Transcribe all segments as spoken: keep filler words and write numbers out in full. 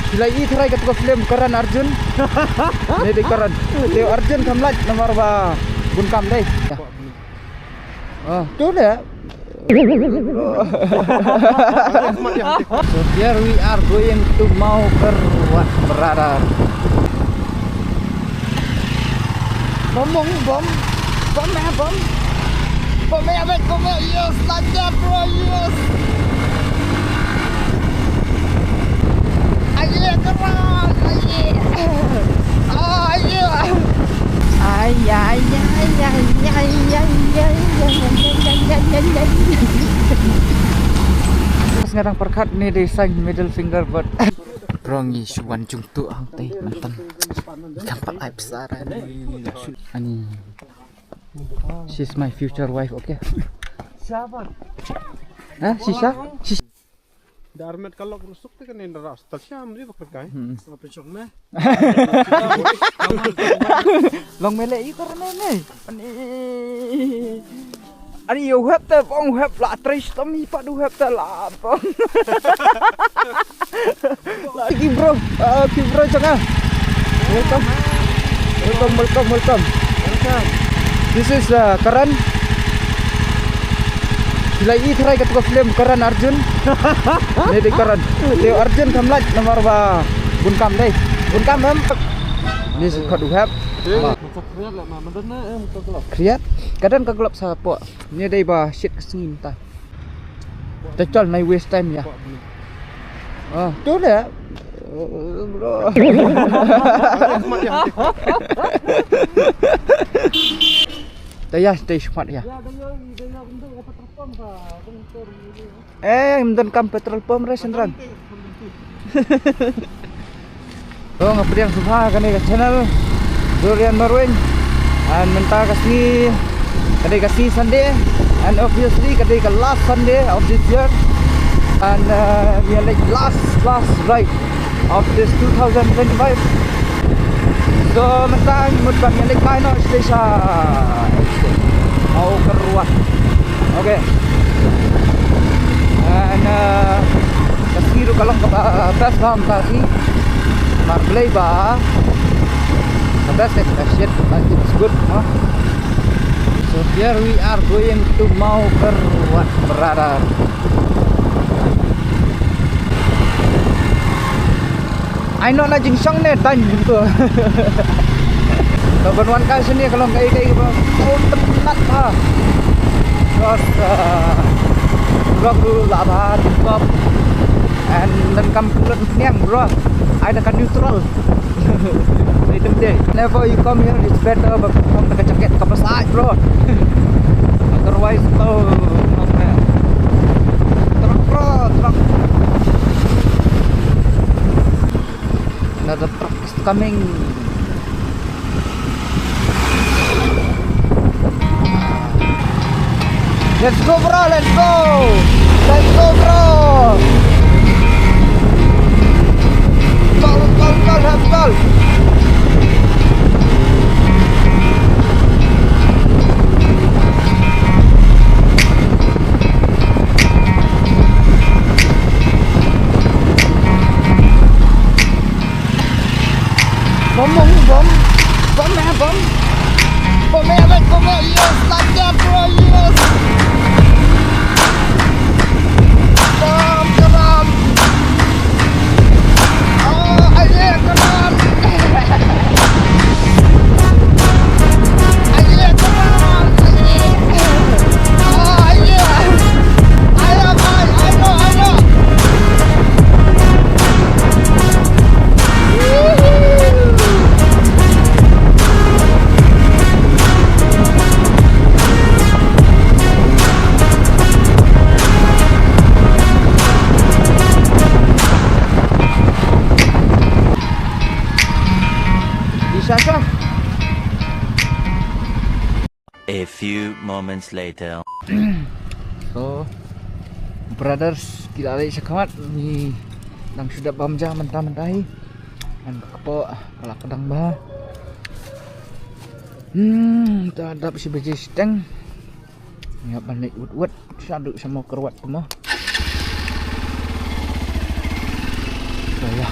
Phi la i tharai katu ka film Karan Arjun? Ni dei Karan. Te Arjun kam lait namar ba bun kam dei. Ah, tu dei. So here we are going to Mawkyrwat, brother. Bom, bom, bom. Bom, eh, bom. Bom, eh, bom, bom, eh, yes, lanjut, bro, yes. Aye, keras, aye. Ah, aye. Ay, ay, ay. Pas ngadang perkat ni di sign middle finger buat. Bro ngi shu wan jingtuh hangtei mynta. Kam pat ai pisa ra. Ani. She's my future wife, okay? Siapa? Ha, shisha? Shisha. Dar met kalok rusuk te kan indra stal siam ri bakar kai. Hmm. Apa chok me? Long mele i karne ne. Ani. Ani yo hep te pong hep la tris tam i padu hep te la pong. Lagi bro, ah, ki bro jong ah. Welcome. Welcome, welcome, welcome. Welcome. This is uh, Karan. Phi la i tharai katu ka film Karan Arjun. Ni dei Karan. Te Arjun kam lait namar ba bun kam dei. Bun kam em. Ni si khot u hep. Ba. Kriat. Ka don ka gloves hapoh. Ni dei ba shit ka sngi mynta. Te chal nai waste time ya. Ah, tu le. Bro. Te ya, te shmat ya. Eh, mynta kam petrol pump re sendran. To nga pdiang sngewbha kane ka channel Dorian Marwein. And mynta ka sngi, ka dei ka sngi Sunday, and obviously ka dei ka last Sunday of this year. And uh, we are like last last ride of this two thousand twenty-five. So mynta ngi mut ban ngi leit kai noh sha Mawkyrwat. Okay. And uh, ka sngi ruh ka long kaba best ba mynta ka sngi. Mar Blei ba ka best ka shit, ka shit is good, no? So here we are going to Mawkyrwat, brother. Ai noh na jingshong ne tang tu. To ban wan kai shane ka long kai kai ba. Oh, tynat ba. Terus uh, bro, bro, la ba tip top. And then kam pulut niang, bro. Ai da ka neutral. Whenever you come here, it's better ba pynthong da ka jacket kaba sah, bro. Otherwise, oh, no, man. Truck, bro, truck. Another truck is coming. Let's go, bro, let's go. Let's go, bro. Go, go, go, let's go. Bom, bom, bom. Bom, eh, bom. Bom, eh, bom, bom, eh, yes, like that, bro, yes. Bom, bom. Oh, aye, bom. Aye, bom. Aye. Oh, aye. Aye, bom. Aye, bom. A few moments later. So, brothers, ki la leit shakhmat, ngi dang shu dep bam ja mynta mynta hi. Ngan ka kpoh ka la kdang bha. Hmm, ta dap shi baje shiteng. Ngi hap ban leit wut wut shaduh sha Mawkyrwat tu mo. So ya.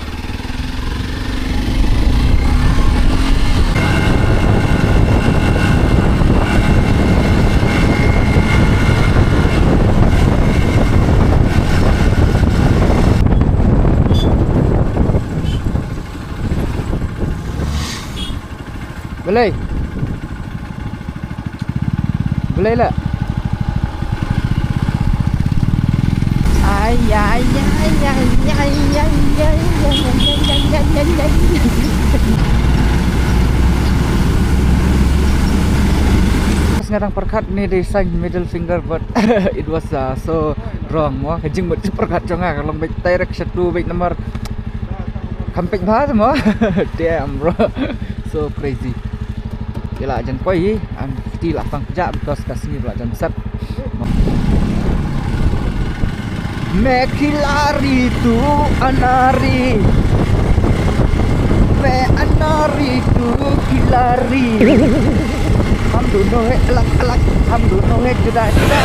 Balei? Balei la? Ai, ai, ai. Nga dang pyrkhat ne dei sign middle finger, but it was, uh, so wrong mo. Ka jingmut pyrkhat jong nga ka long beit direct sha tu beit namar kam peit bha mo. Damn, bro. So crazy. Ïa la jan poi hi, ang kti la pang pjah because ka sngi la jan sat. मैं खिलाड़ी तू अनारी, मैं अनारी तू खिलाड़ी। हम दोनों हैं अलग अलग, हम दोनों हैं जुदा जुदा।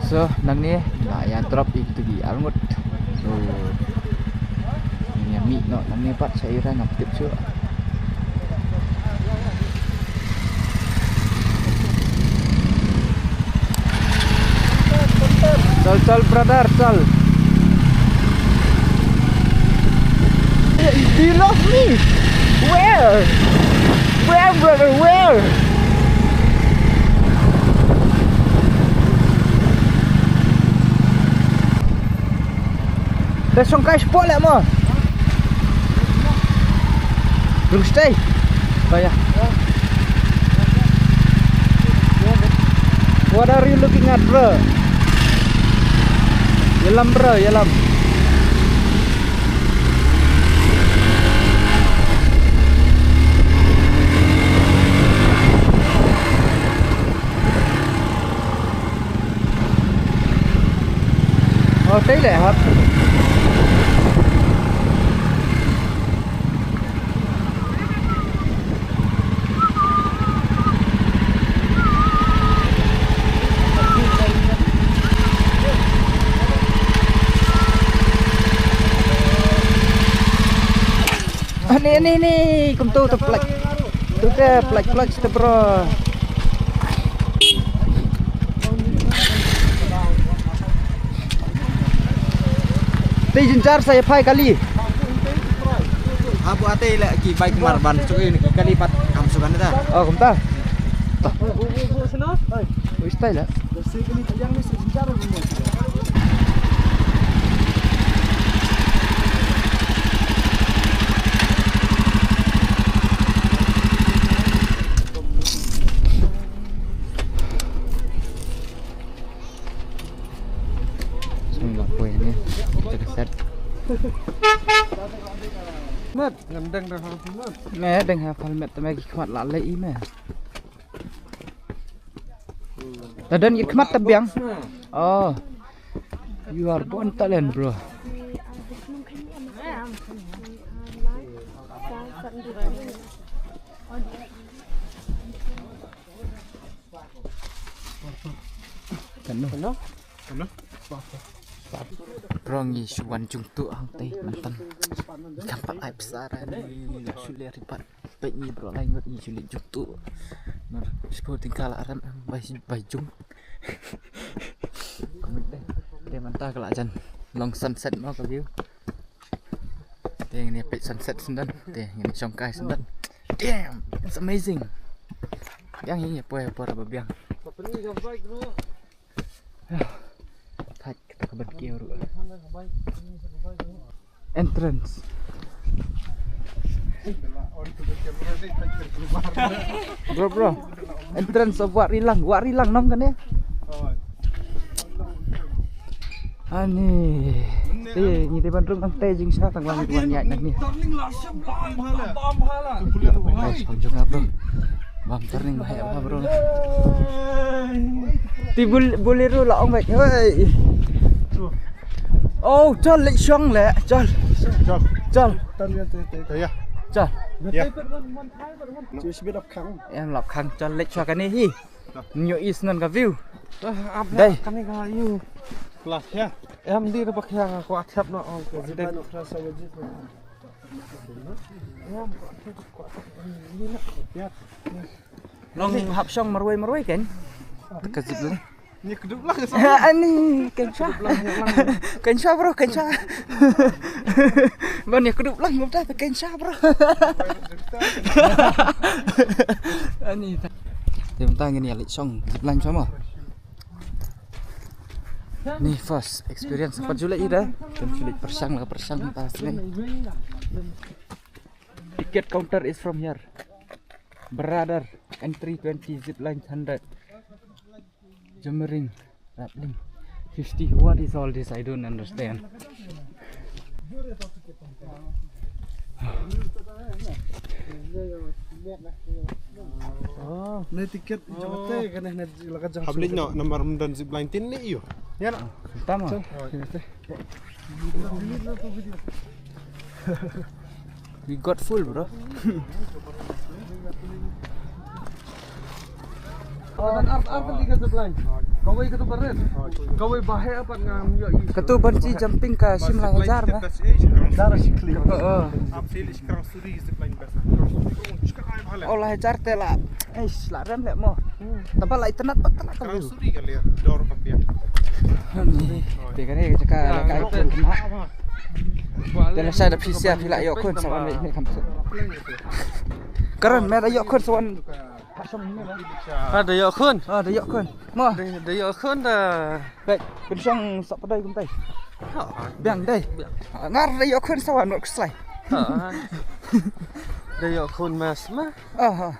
So, nangne nga ïa drop ïa kito ki arngut. So, ngin ïa mih noh nangne pat sha ira, ngam tip shuh. Chal, chal, brother, chal. Do you love me? Where? Where, brother, where? Te shong kai spot leh mo. Rung stay. Kaya. What are you looking at, bro? Ïalam, bro, ïalam. Oh, tei leh hap. Ani, ani, ani, kumtu te plak. Tu te plak, plak te, bro. Te jynjar sa ïa phai kali. Habu ate la ki bike mar ban chuki ni kali pat kam sukan ta. Oh, kumta. Ta. Wis tai la. Song la poi ne. Kita ka set. Mat, ngam dang da helmet. Me dang ha helmet te me ki khmat la lei i me. Ta don ki khmat ta biang. Oh. You are born talent, bro. Kano? Kano? Kano? Bro, ngi shu wan jingtuh hangtei mynta. Ngi kam pat ai pisa ra, ngi la shu leh ri pat. Peit ngi bro, lai ngut ngi shu leh jingtuh. Nar shu tyngka la ram em bai bai jung. Kumne dei. Dei mynta ka la jan long sunset mo ka view. Te ngin ïa peit sunset syndon. Te ngin ïa shong kai syndon. Damn, it's amazing. Biang hi, ïa poi, ïa poi, ba biang. Thait kata ka ban kiew ruh. Entrance. Bro, bro. Entrance of Wah Rilang. Wah Rilang nong kane? Ani. Te ngi dei ban rung tang te jingshisha tang ba ngi wan ïaid nangne. Guys, pang jong nga bro. Bam turning ba heh bha bro. Te bul-, Bolero la ong beit. Hei. Oh, chal leit shong le. Chal. Chal. Chal. Tan ïa te te. Ïa. Chal. Ïa. Just bit of khang. Em lap khang chal leit shong kane hi. Nyo is non ka view. Dei. Kane ka ïu. Lah ya. Em di ba khang ko athiap na ong ko. Long hap shong marwei marwei kan. Ka zip lang. Ni kedup lang. Ani kan sha. Kan sha bro, kan sha. Ban ni kedup lang ngam ta kan sha bro. Ani ta. Te mynta ngin ïa leit shong zip line sama. Ni first experience pat ju leit ida. Kan ju leit pyrshang la pyrshang ta sini. Ticket counter is from here. Brother, entry twenty, zip line hundred. Jumping, rappelling, fifty. What is all this? I don't understand. Oh. Ne tiket jong te kane ne la ka jong. Habli no number mun dan zip line tin ne ïu. Ya na. Tama. We got full, bro. Katu bungee jumping ka shim lai hajar na. Oh, oh. Oh, lai hajar te la. Eish, la rem le mo. Tapa la itynnad pat la ka. Suri ka le dor ka pia. Te kane ka jaka la ka itynnad. Te la sa da phi sia phi la ïoh khun sa wan ne kam. Karan me da ïoh khun sa wan. Ha da ïoh khun. Ah, da ïoh khun. Mo. Da ïoh khun da. Baik, pynshong sa padai kumtai. Biang dei. Ngar da ïoh khun sa wan nok slai. Da ïoh khun mas ma. Ah.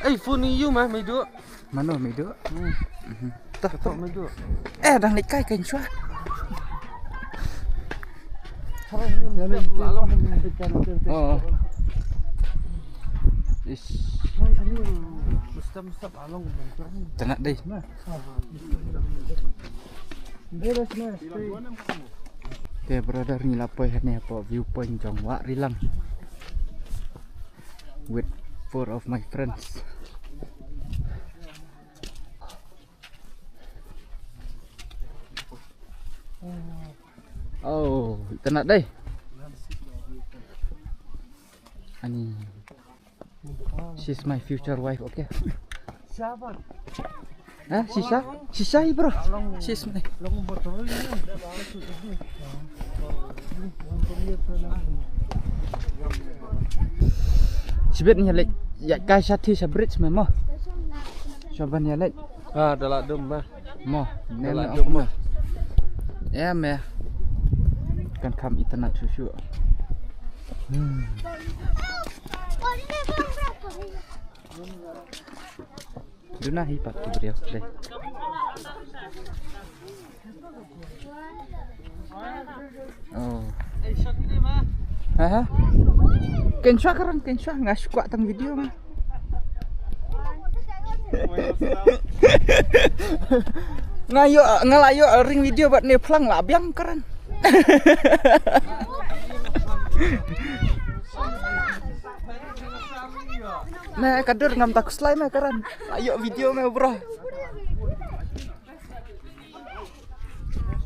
Ei, phone ïu ma, mei du. Mano mei du? Hmm. Mhm. Tah, tah, mei du. Eh, dang leit kai kan shwa. Oh. Ish. Tang dei. Te brother, ngi la poi hangne hapoh viewpoint jong Wah Rilang with four of my friends. Oh, itynnad dei. Ani. She's my future wife, okay? Ha, shisha? Shisha hi, bro. She's my. Shibit ni lek. Ya kai sha thi sha bridge me mo. Shaban ya lek. Ah, da la dum ba. Mo, ne la dum ba. Ya me. Kan kham itynnad shuh shuh. Hmm. Duna hi pat tu beriau deh. Oh. Aha. Kensha karan, kensha nga skwat tang video nga. Nga yo, nga la yo ring video bat ne plang la biang karan. Nah, kadur ngam tak slai meh karan. Ayo video meh bro.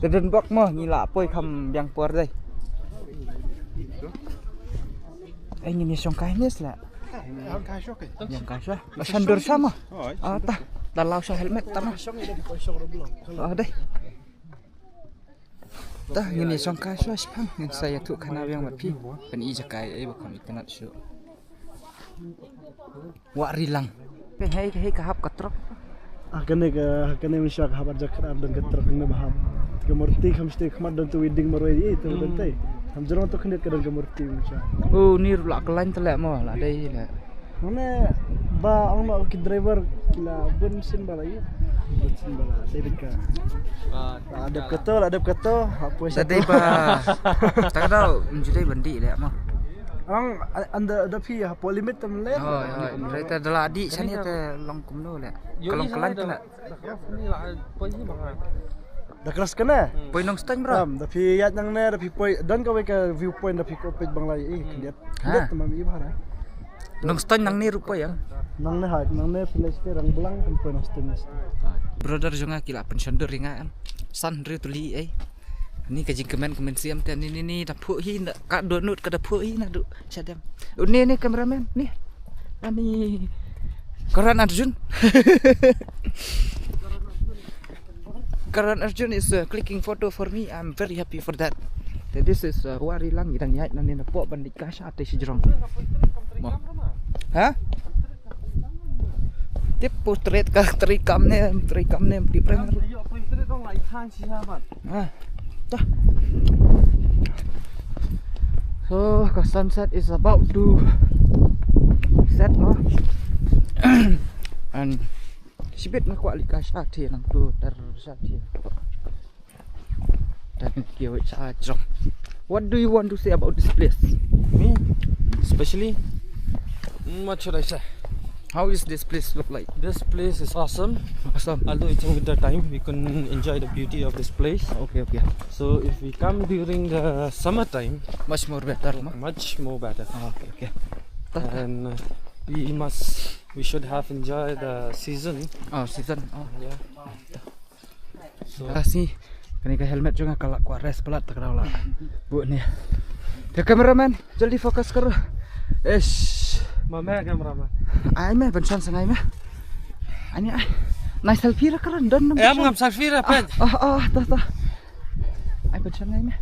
Tedun bok mo ngi la poi kham biang por dei. Eh, ngin ïa shong kai nes la. Yang kai shok. Yang kai shok. Ba shan dur sama. Ah, ta. Da lau sha helmet ta ma. Ah, dei. Ta ngin ïa shong kai shok shipang ngin sa ïathuh khana biang bad phi. Pyn i jakai ei ba kham itynnad shuh. Wah Rilang. Phi hei hei ka hap ka trok. Ah, kane ka, kane mynshuwa ka hap arja ka ar don ka trok ne ba hap. Ka murti kham shte khmat don tu wedding marwei i tu don tai. Kham jrong tu khyndiat ka don ka murti mynshuwa. Oh, ni ruh la ka lain tele mo la dei le. Mane ba ong ba ki driver ki la bun sien ba la i. David ka. Ah, dep kato la, dep kato. Apa satu? Tadi ba. Tak tahu, menjadi bendi le mo. Ang anda ada pi apa limit tem le. Oh, ya, mereka adalah adik sana te long kumno le. Kalau kelan kena. Da cross kane? Poi Nongstoiñ bro. Ram, da phi ïaid nangne, da phi poi, don kawei ka viewpoint da phi ko peit Banglai, eh, khyndiat. Khyndiat tamam i bhara. Nongstoiñ nangne ruh poi ïa. Nangne ha, nangne phi leit shatei Rangblang kan poi Nongstoiñ. Brother jong nga ki la pynshon dur ïa nga em. San hynriew tylli ei. Ni ka jingkmen kmen siam te ni ni ni da phuh hi na ka dohnud ka da phuh hi naduh shadem. Ni ni cameraman ni. Ani Karan Arjun. Karan Arjun is uh, clicking photo for me. I'm very happy for that. This is uh, Warilang, i dang ïaid nangne napoh ban leit ka shatei shajrong. Mo. Ha? Tip portrait ka trei kam ne, trei kam ne, tip reng. Ha. Tah. So, ka sunset is about to set mo. And shibit nga kwah leit ka shatei nangtu tar shatei. Dan ki wei shajrong. What do you want to say about this place? Me, especially, mm, what should I say? How is this place look like? This place is awesome. Awesome. Although it's winter time, we couldn't enjoy the beauty of this place. Okay, okay. So if we come during the summertime, much more better, no? Much more better. Ah, okay, okay. And uh, we must, we should have enjoyed the season. Oh, season. Oh. Yeah. So, kasi kane ka helmet jong nga ka la kwah rest palat, ta ka daw la buh ne. Te cameraman, jaldi focus karo. Eish. Ma me cameraman. Ai me, ban shon sa ngai me. Ani ai. Nai selfie ra karan don. Em ngam selfie ra pet. Ah, ah, ta, ta. Ai ban shon ngai me.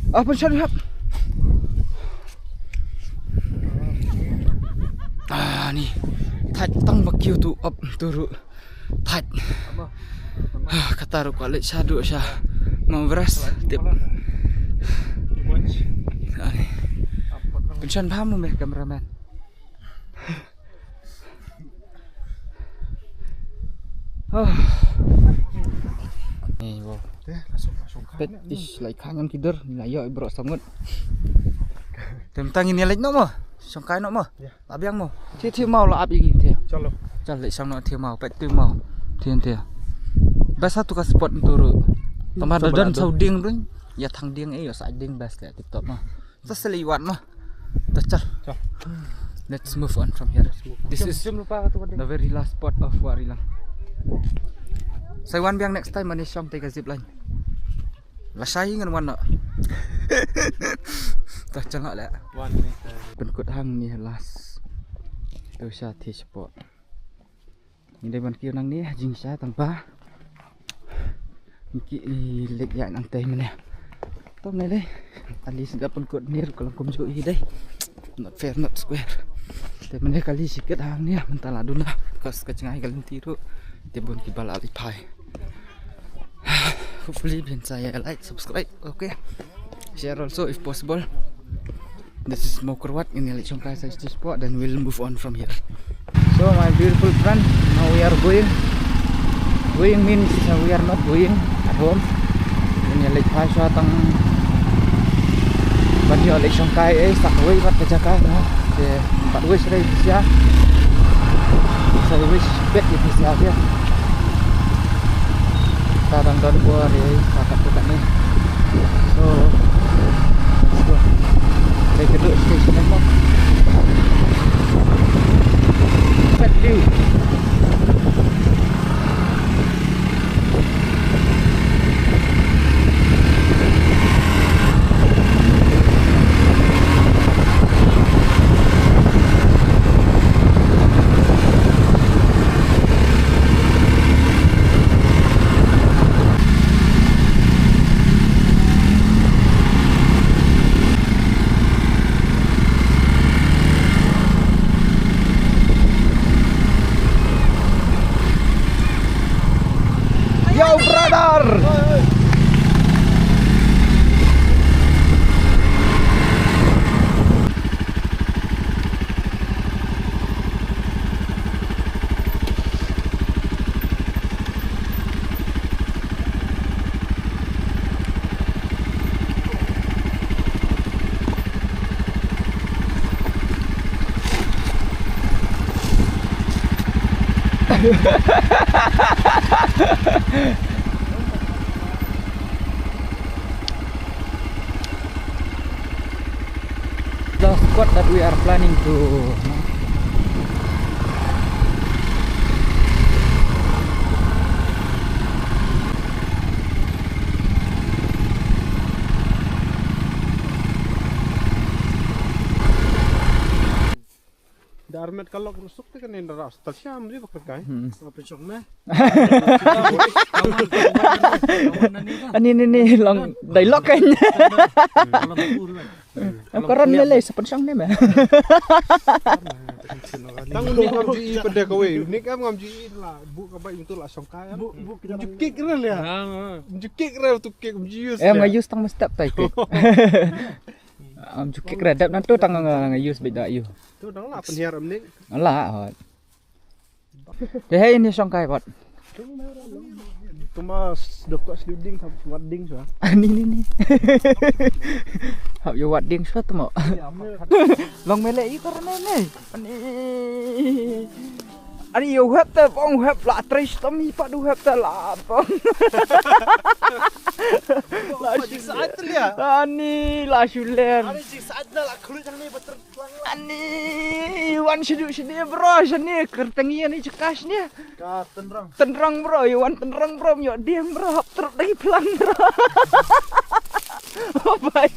Ah, ban shon hap. Ah, ni. Thait tang ba kiew tu up tu ruh. Thait. Kata ruh kwah leit shaduh sha Mount Everest tip. Ai. Pynshon bha mo me cameraman. Ni wow. Pet ish lai kha ngam kidur ni la ïoh i bro sangut. Tem tang ini leit no mo. Shongkai no mo. La biang mo. Thie thie maw la ap ïa ki thie. Chalo. Chal leit shang noh thie maw, peit thie maw. Thie thie. Best ha tu ka spot tu ruh. Tama da don saw dieng ruh. Ïa thang dieng eh, ïa sa dieng best le tip top mo. Ta sa leit wan mo. Ta chal. Chal. Let's move on from here. This is the very last spot of Warilang. Sa wan biang next time mane shong te ka zip line. Lashai ngan wan noh. Tah chang le. Wan ni. Pynkut hangne last. Tu sha thie shapoh. Ngi dei ban kiew nangne jingshisha tang ba ngi ki leit ïaid nangtai mynne. Tang ne lei. At least nga pynkut ne ruh ka long kumjuh hi dei. Not fair, not square. Te mynne kali shikit hangne mynta la duna. Because ka jngai ka lynti ruh. Te bun ki ba la leit phai. Hopefully phin sa ïa like, subscribe, okay. Share also if possible. This is Mawkyrwat, ngin ïa leit shongkai sa stage spot, then we'll move on from here. So my beautiful friend, now we are going. Going means uh, we are not going at home. Ngin ïa leit phai shuwa tang ban ïoh leit shongkai eh sa kawei pat ka jaka na. Te pat wis dei pisa. Sa wis bet ïa pisa dia. Ta dang don bor ïa ka kat tu kat ni. So let's go. Dei ka duk station ni mo. Pet view. The spot that we are planning to. Darmet kalok rusuk te kan indra ras. Tasyam di bakar kai. Hmm. Apa syok me? Ani ni ni long dialogue kan. Ang koran lele sa pynshong ne me. Tang unik ngam ji i pede kawei. Unik ngam ngam ji i la bu ka bai itu la shong kai. Bu bu kita jukik rel ya. Jukik rel tu kik ji use. Em ngai use tang mestep tai kik. Am jukik rel dap nan tu tang ngai use beda yu. Tu dang la pynhiar am nik. La hot. Te hei ni shong kai wat. Tuma dokok sluding thap wat ding swa. Ani ni ni. Hap yo wat ding swa tuma. Long mele i karena ni. Ani. Ani yo hep te pong hep la tres tam i padu hep te la pong. La jik saat tu ya. Ani la shuler. Ani jik saat na la kulit yang ni betul. Ani wan shidu shini bro shini kertengi ani jekas ni. Ka tenrang. Tenrang bro, iwan tenrang bro, myo diang bro, hap truk lagi pelang bro. Bai.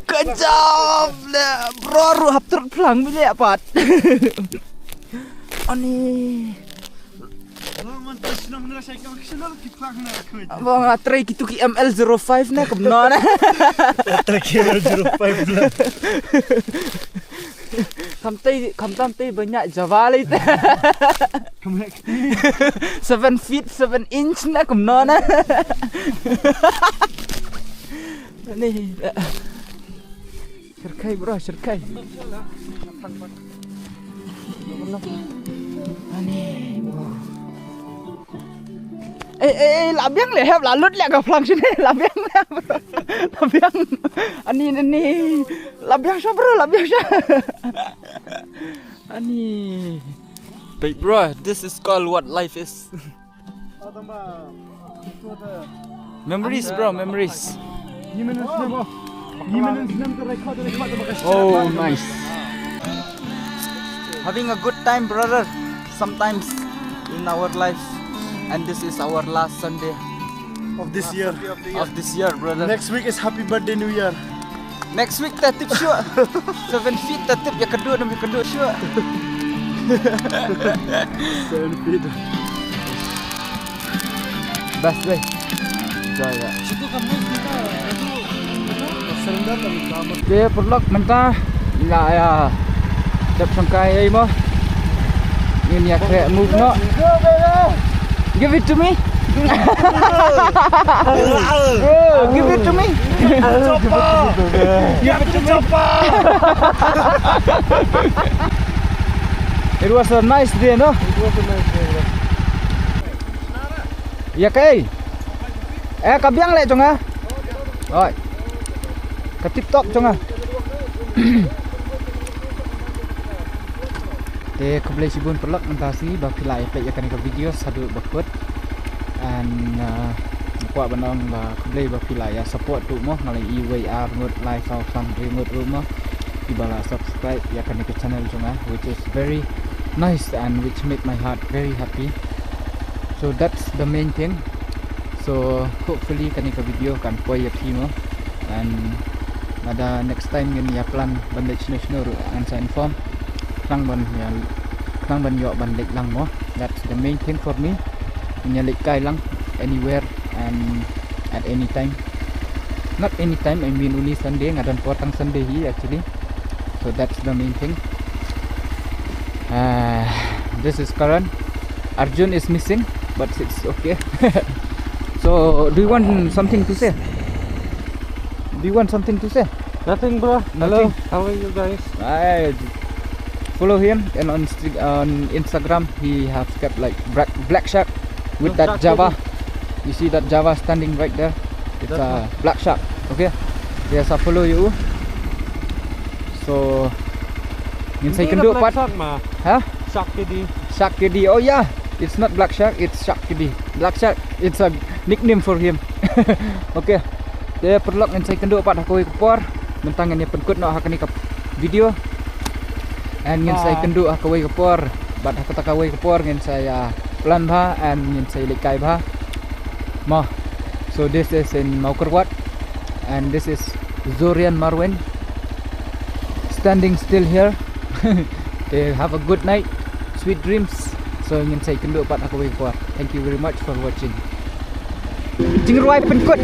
Kejap le bro, ru hap truk pelang bile apat. Ani. Ba nga trei kitu ki M L zero five na kumno na. Trei ki M L zero five na. Kam tei kam tam tei banyak Java lai te. Seven feet seven inch na kumno na. Ni. Syrkai bro, syrkai. Ani bro. Eh eh eh la biang le hep la lut le ka plang sini la biang le bro. La biang. Ani ani la biang sha bro, la biang sha. Ani. Big bro, this is called what life is. Memories bro, memories. Oh nice. Having a good time brother sometimes in our life, and this is our last Sunday of this year. Of this year brother. Next week is happy birthday new year. Next week ta tip shuh. Seven feet ta tip ya kedua nam ya kedua shuh. Seven feet. Best way. Enjoy that. Situ kamu kita itu. Dia perlu mentah. Ila ya. Tep sangkai ai mo. Ngin ïa khreh move noh. Give it to me. Bro, give it to me. Give it to me. It was a nice day, no? It was a nice day, bro. Ïa kaei? Eh, ka biang leh jong nga. Oi. Ka tip top jong nga. Te khublei shibun paralok mynta shi ba phi la ïa peit ïa kane ka video shaduh ba kut. And uh, kwah ban ong ba khublei ba phi la ïa support ruh mo, nga la ïohi wei ar ngut lai saw san ngut ruh mo. Phi ba la subscribe ïa kane ka channel jong nga, which is very nice and which make my heart very happy. So that's the main thing. So hopefully kane ka video kan poi ïa phi mo. And lada next time ngin ïa plan ban leit shano shano ruh ngan sa inform. Khnang ban ïa, khnang ban ïoh ban leit lang mo. That's the main thing for me. Ngin ïa leit kai lang anywhere and at any time. Not any time, I mean only Sunday, nga don por tang Sunday hi actually. So that's the main thing. Uh, this is Karan. Arjun is missing, but it's okay. So, do you want something to say? Do you want something to say? Nothing, bro. Hello, nothing. How are you guys? I follow him and on Insta- on Instagram he has kept like black, black shark with that Java. You see that Java standing right there? It's a black shark. Okay. Yes, I follow you. So, ngin sa ïakynduh pat. Ha? Shark Kidi. Shark Kidi. Oh yeah, it's not Black Shark, it's Shark Kidi. Black Shark, it's a nickname for him. Okay. Te paralok, ngin sa ïakynduh pat ha kawei ka por. Mynta ngin ïa pynkut noh ha kane ka video. And ngin sa ïakynduh ha kawei ka por. Bad ha kata kawei ka por ngin sa ïa plan bha and ngin sa ïa leit kai bha. Mo. So this is in Mawkyrwat and this is Zorian Marwin standing still here. Okay, have a good night, sweet dreams. So ngin sa ïakynduh pat ha kawei ka por. Thank you very much for watching. Jingrwai pynkut.